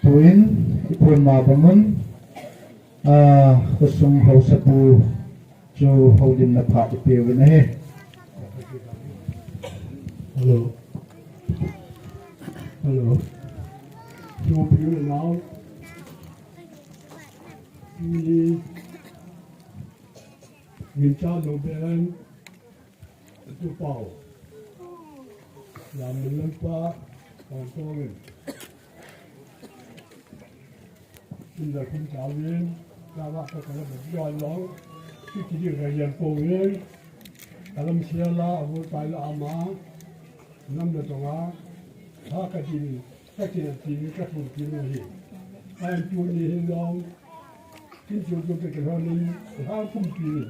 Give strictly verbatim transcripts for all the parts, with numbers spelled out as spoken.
Tuin, i pun ma bangun, a, khosung haosapu chu houlimna phat i peuvin ahi. Hello. Hello. Sopi u le nao. Tuni, Ngimcha Lobeng. Tupau. Lam lampa, Pangkongin. Inda kum tawin, kawa ka kala ba joi long. Kiki di ga yan ko win. Kalam siala, abu tai la ama. Nam na tonga. Ha ka di ni, ka di na di ni, ka tu di ni hi. Ai tu ni hi long. Kin tu tu ke ke long ni, ha kum di ni.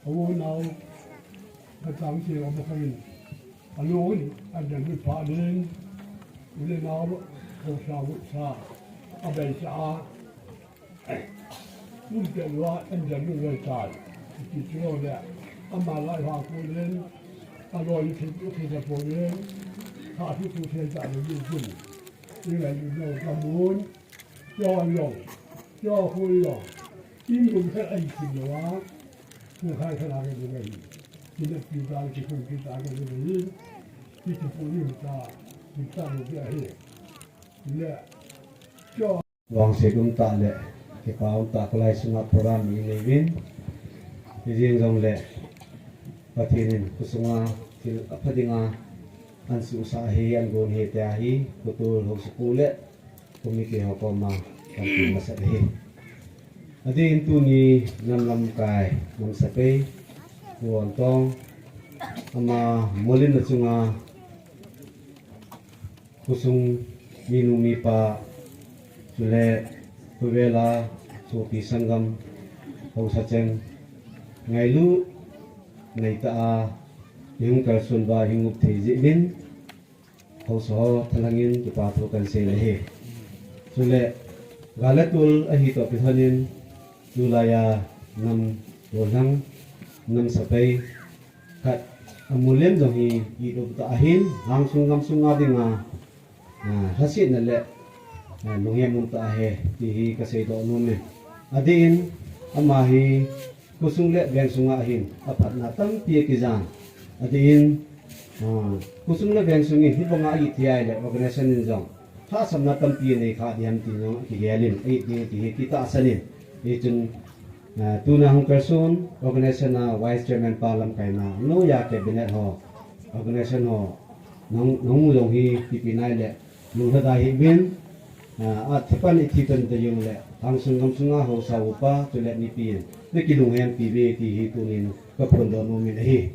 Awo nau, ka tang si abu ka ni. Alung, ajan lut pha len, u le nao, khosa, vusa, abei sa a, um te lua, ajan lut loi tai, ti chu le, ama lai ha ku len, aloi thi, thi sa po len, ha thi tu the sa le yin jun, ni lai yu no ka mun, Cho long, cho hui long, in lung he ai sin lo a, hu khai khai la ke ni hi, in le pi ta ki hu pi ta ke ni hi, ki ki pu ni ta, ki ta lo ke hi, in le, cho. Vangset um tah le, kipa um tah, kholai sunga program i nei uvin, hijeng jong le, Pathen in khosunga thil apha dinga ahin suhsah hi, ahin gon hi tia hi, khotol haosapu le, Committee ho koma kan ti masat ahi. Adeh in tuni nam lamkai, Namsapei, Pu Antong, ama molimna chunga khosung minu mipa, chule khovela sopi sanggam, haosa cheng, ngailut neitah a, ihung kalson uva ihung up thei jeh uvin, Haosa ho thalheng in kipa thu kan sei le hi. Chule, gal le tol ahi toh kilhon in, tulai a nam tolhang, Namsapei khat, amolim jong hi, i dop tah ahin, lhangsung gamsung a dinga, a, lhasetna le, a, lunghem um tah ahi, ti hi ka seidoh nom e. Adeh in, ama hi, Khosung le veng sunga hin aphatna tampi akijan. Adeh in, ah, khosung le veng sung in hibanga iti ahile organization in jong hahsatna tampi anei kha ding ham ti jong akigel in, ahi ding ti hi kitahsan in. Hichun, ah, tuna hung kalson organization a vice chairman pa lamkaina, noiya cabinet ho, organization ho, nahung, nahung u jong hi ipi nai le, Lunglhada hih uvin, ah, athipan ithipan ta jong le, lhangsung gamsunga haosa upa, chule mipi in, nakilunghempi uve ti hi tunin kaphondoh nom in ahi.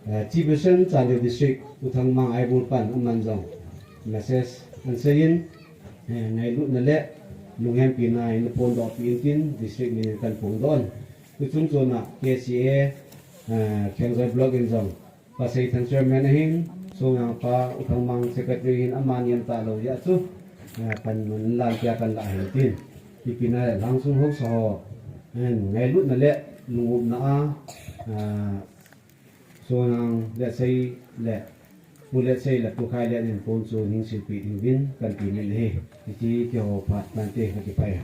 Ah, Chief President Chandel District, U Thangmang Aibul pan aman jong, message ahin seiyin, eh, ngailutna le, lunghempina in naphondohpi in tin, district min in kahin phongdoh in. Tuchung chon a K C A, eh, Khengjoi Block in jong, Pasei Thang Chairman ahin, Songang pa, U Thangmang Secretary ahin, amani ahin talou jeh a chu, eh, panmun lan tia kahin lah ahin tin. Ipi nai le lhangsung haosa ho, eh, ngailutna le lungupna a, eh, Songang Letsei le Pu Letsei le Pu Khailet in pon chu hung silpeh ding uvin kahin ti nom e. Hiti keiho phat tante, kakipah e.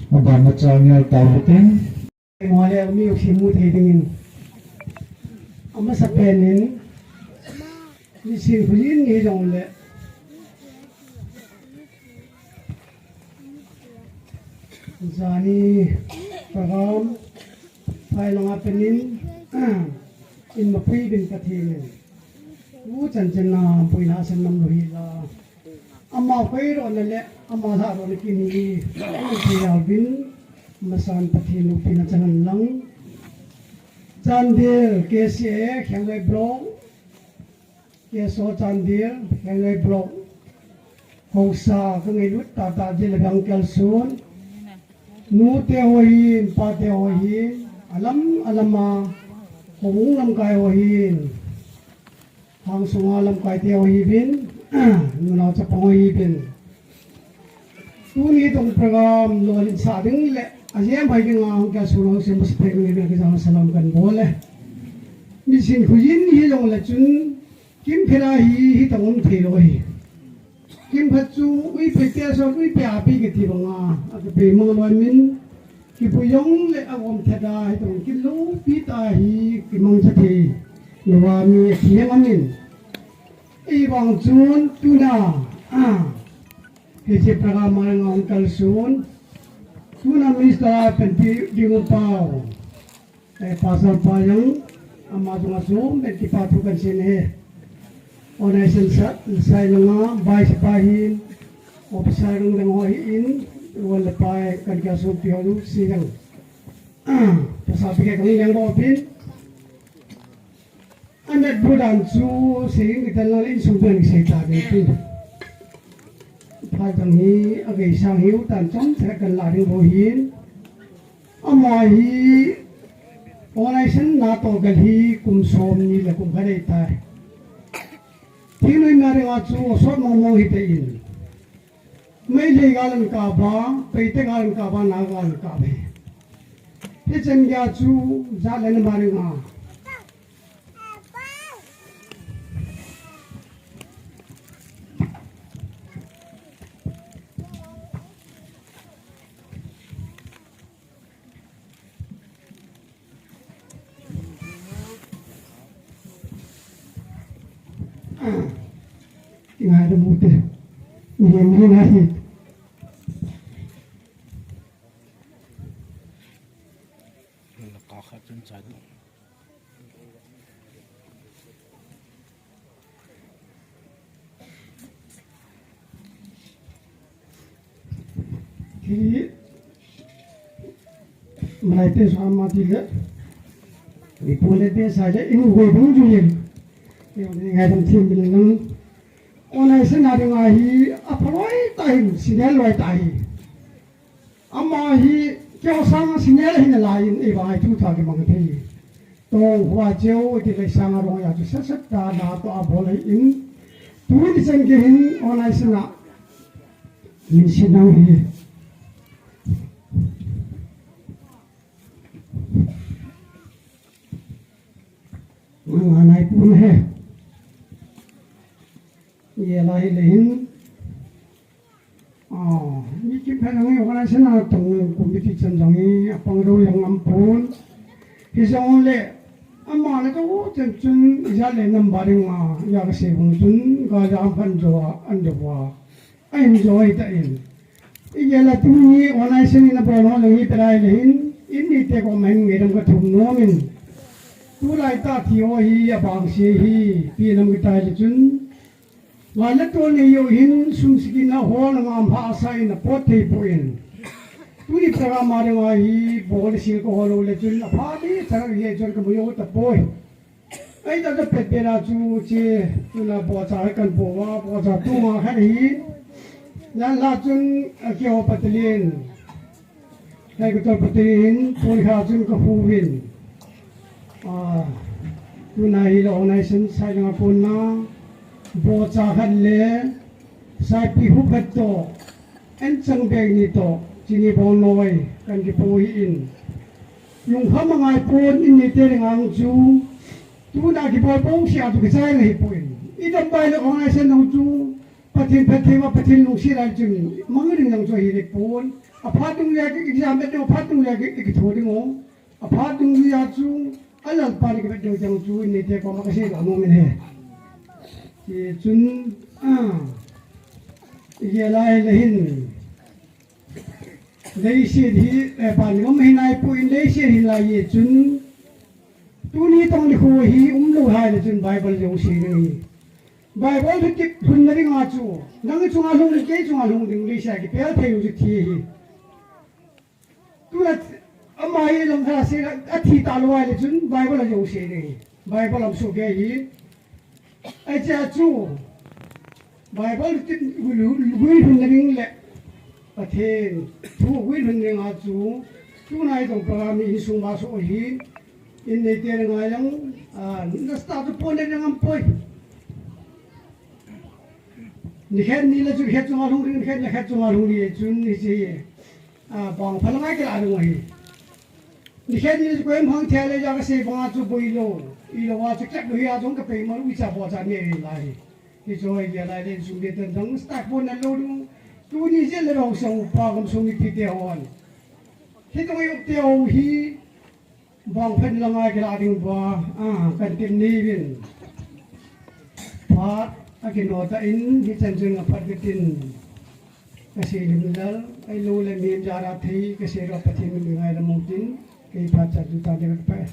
Abana channel tau hitin. Mo le mi u simu thei dingin. Amasapen in, nisim khojin ni jong le, Jani program phai langa penin in mapui bin Pathen in u chan chan na puina san nam lo hi la. Ama koi ro na le ama la ro na ki ni. Thei ya bin masan Pathen u pina chan lang. Chandel K C A Khenglai Block. Keso Chandel, Henglai Block. Hausa, ka ngailut tata jeh le bang kalson. Nute ho hin, pate ho hin, alam, alama, Houbung lamkai ho hin. Hangsunga lamkai te ho hi bin, nunao chapang ho hi bin. Tuni tong program lolhin sa ding le, ajem hai ding a hung kalson ho sem bas pe ni le ka jang salam kan bol le. Mi sin khu yin hi jong le chun, Kim phela hi, hi tang um thei lo hi. Kim phat chu, ui phe te so, ui phe a pi kiti banga, a ka pe mang lo min, ki pu jong le a gom theda, hi tang ki lo pi ta hi, ki mang cha thei. Lo wa mi a ki yang amin. Ei bang chun, tuna, a, hi che program a nga ung kalson. Tuna Minister a pen pi ding u pau. Eh, Pastor pa jong, ama jong a sum, eh, kipa thu kan sin he. Ona sin sa, sai langa, bai sa pa hin, officer dang dang ho hi in, wal le pai, kan kia sum pi ho lu, si jang. Pasa pi ke kang yang bo pin. Anet bu dan chu, si in kita la in sum dan si ta ni pin. Phai jang hi, a gei sang hiu, tan chom, se kan la ding bo hin. Ama hi organization na toh gal hi kum som ni le kum khat nei tai. Thingnoi na ringa chu osot mong mong hi te in. Meitei gal an kap a, Paite gal an kap a, Naga gal an kap hi. Hichan gei chu jat le na ma ringa. Ngai da mu te. Ni ni na hi. La ka kha chun cha du. Hi, malai te sa ma ti le. Ni pu le te sa le, in goi bung ju yen. Ni ngai tam thim bil nang. Ona sa na de ngai hi, a phaloi ta hin, si ne loi ta hi. Ama hi, keo sang senior hi nalai in, ei vang ai thu tha kimang thei. Tong hua cheu, ti lei sang a rong ya chu sat sat ta na to a bol hi in. Tu ni chen ke hin, on ai sina. Min si nau hi. Nang anai pun he. Ye lai le hin. Ah, mi kim phe nang ye, organization a tong committee chan jong hi, apang ro jong um pon. Hijong le, ama le ka u chan chun, ijat le nam ba ding ma, ya ka se bung chun, ka ja am phan jo a, an jo wa. A enjoy ta in. Ijat le tuni organization in a bol ho le hi perai le hin, in ni te ko ma hin ngei dam ka thum nom in. Tulai ta thi ho hi, abang se hi, pi nam ki tai le chun, Ngai le tol nei jong hin sum sikin a hol a ngam hahsa in a pot thei poi. Tuni program a ding a hi bol sil ka hol le chun a pha di chang hi chun ka mu jong ta poi. Ai ta ta pet pet a chu che tuna bocha kan po wa bocha tu nga khat hi. Nan la chun a kio patalin. Hei ka tol pati hin, poi ha chun ka hu vin. Ah, tuna hi la organization sai langa pon na, bocha khat le, saipi hu khat to, en chang beng ni to, chini bong noi, kan ki po hi in. Yung ha ma ngai pon in ni te ring ang chu, tuna ki bol pon sia tu ki sai le hi pon. I dam bai le organization nong chu, Pathen, Pathen, Pathen lungset lai chun, mang ring nang chu hi le pon. A phat dung le ki exam et ding, a phat dung le ki, ki tho ding o. A phat dung le chu, a Lalpa ni ki bet ding jang chu, ni te ko ma ka sei lo mo min he. Ti chun, a, ye lai le hin. Leiset hi, eh, vangam hi naipoi, leiset hi lai ye chun. Tuni tong nikho hi umlou hile chun Bible jong sei ding ahi. Bible hi kit lhunna dinga chu, nang chunga lhung ding, kei chunga lhung ding, leiset a kipel thei u chu thi ahi. Tuna ama hi lamkhat a sei a thi talou hile chun Bible a jong sei ding ahi. Bible a um soh kei ahi. Ahi chea chu Bible tin guilhun na ding le Pathen thu guilhun na ding a chu tunai tong program hi insung ma soh ahi. In neite na ngai lang, ah, na start pon na ding aum poi. Nikhat ni le chu khat chunga lhung ding, nikhat le khat chunga lhung ding chun hiche hi. A, bang phalang a kila ding ahi. Nikhat ni chu koiham hang thei le ja kasei banga chu boilou. Ilou a chu kep lou hi a jong kapei ma uicha bocha nei lai. Hichu hi lai le sum de tan jong start pon na lou ding. Tuni jeh le rong sang upa gam sung mipite hon. Hitobang i um teu hi. Bang phen langa kila ding uva, a, kan tin ni vin. Phat, akino tan, hichan chun aphat katin. Kasei lim lal, ahilou le mi jara thei, kasei ro Pathen min ngai lam ung tin, kei phat chan chu ta de ka pe.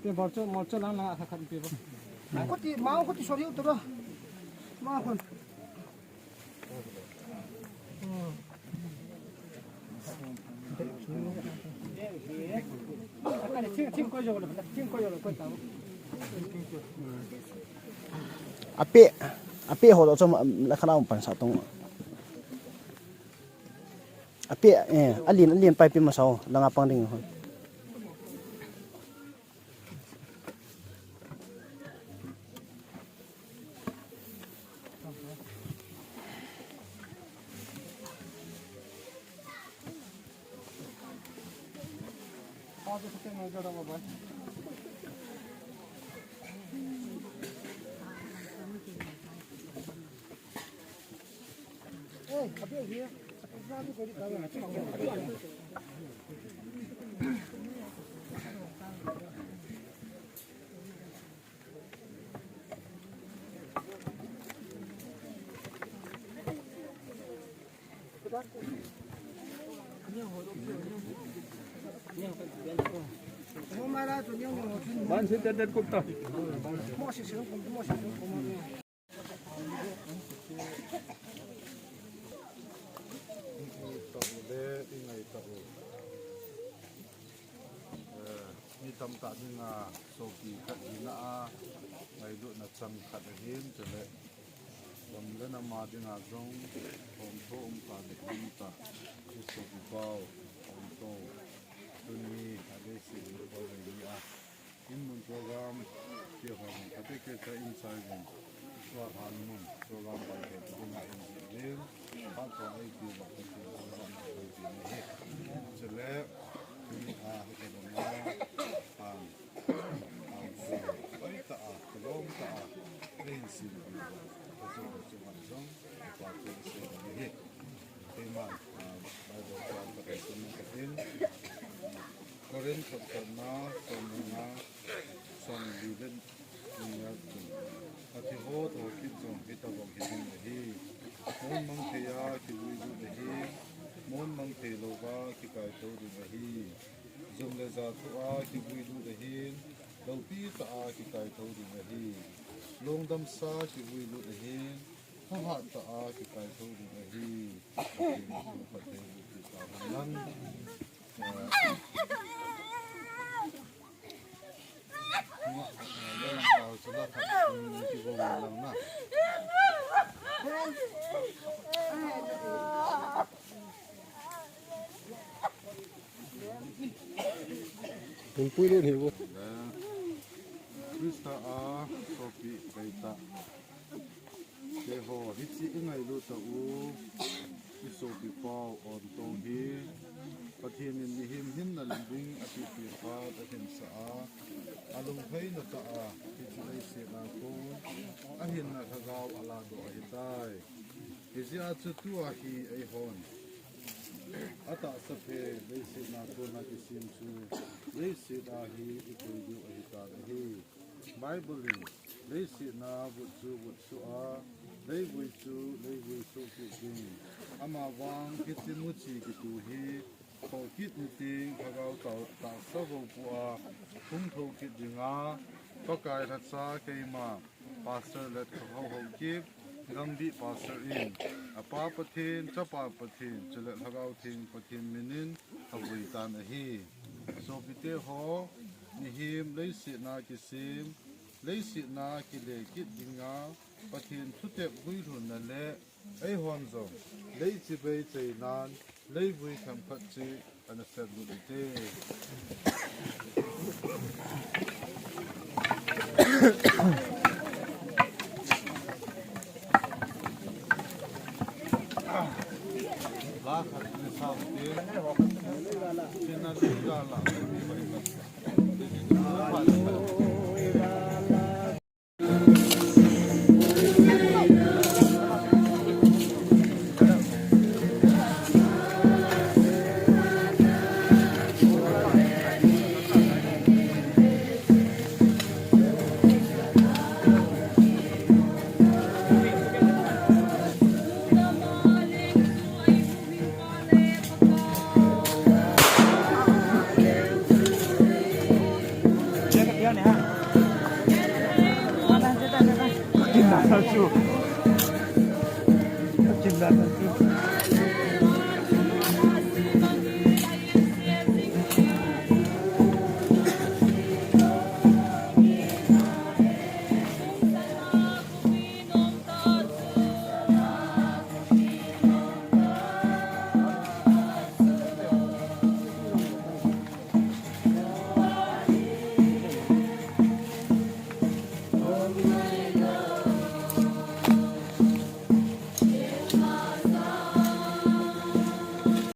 Pe bor chu, mor chu lang lang a kha khat pe bor. Khuti, mau khuti sori u tu ro. Mau khun. Ape, ape ho to chom la khana um pan sa tong. Ape, eh, alin, alin pai pe masa ho, langa pang ding ho. Mi tamtah dinga sopi khat hina a ngailutna chang khat ahin, chule gam le nam a dinga jong thomtho um tah le um tah, i sopi pau, thomtho, tuni a leiset hi Vareilhei a in mun program, kihon khat khat in sai vin, tua han mun program pai khat dinga in vin, phat tua ei ti va khat program pai ti ni hi. Chule tuni a hi ka dong a, han Pai ta a, kalom ta a, ahin sim pi a, ka chu ka chu man jong, ka pa chu ka sei ni hi. Keiman, ah, Bible chang ka kai sim ka tin. Korinth khatna, som nga, som li le nga chun. Athi ho thokit jong hitabang hi ding ahi. Mon mang thei a kivui lut ahi. Mon mang thei louva kikaithou ding ahi. Jum le ja thu a kivui lut ahin, loupi tah a kikaithou ding ahi. Lungdamsa kivui lut ahin, thahat tah a kikaithou ding ahi. Pathen in thupha thei lut ti ta hen lang. Eh, lang tau chu la khat, mm, kivui lang na. Hung pui lut hi u. Christa a sopi kaita. Keiho hiche i ngailut tah u, i sopi pau Ontong hi Pathen in mihem hinna lim ding a pipi khat ahin sa a, alung phaina tah a hiche leiset a kon ahinna lhagao ala doh ahitai. Hijeh a chu tua hi eihon atahsa phe leiset a kon a kisem chu leiset a hi i koi diu ahitan ahi. Bible in leiset a vut chu vut suh a, leivui chu leivui suh kit ding. Amavang hiche muchi kitu hi Thokit ni teng lhagao tah, tahsa vohpu a hung thokit dinga, Pakai lhacha keima Pastor Letkhohao Haokip, Gambih Pastor in, Apa Pathen, Chapa Pathen, chule Lhagao Theng Pathen minin kavui tan ahi. Sopite ho, mihem leiset a kisem, leiset a kile kit dinga Pathen thutep guilhunna le eihon jong lei chibai chainan, leivui themkhat cheh ana seplut ute. La khat ni sa ute. Sina lu ga la.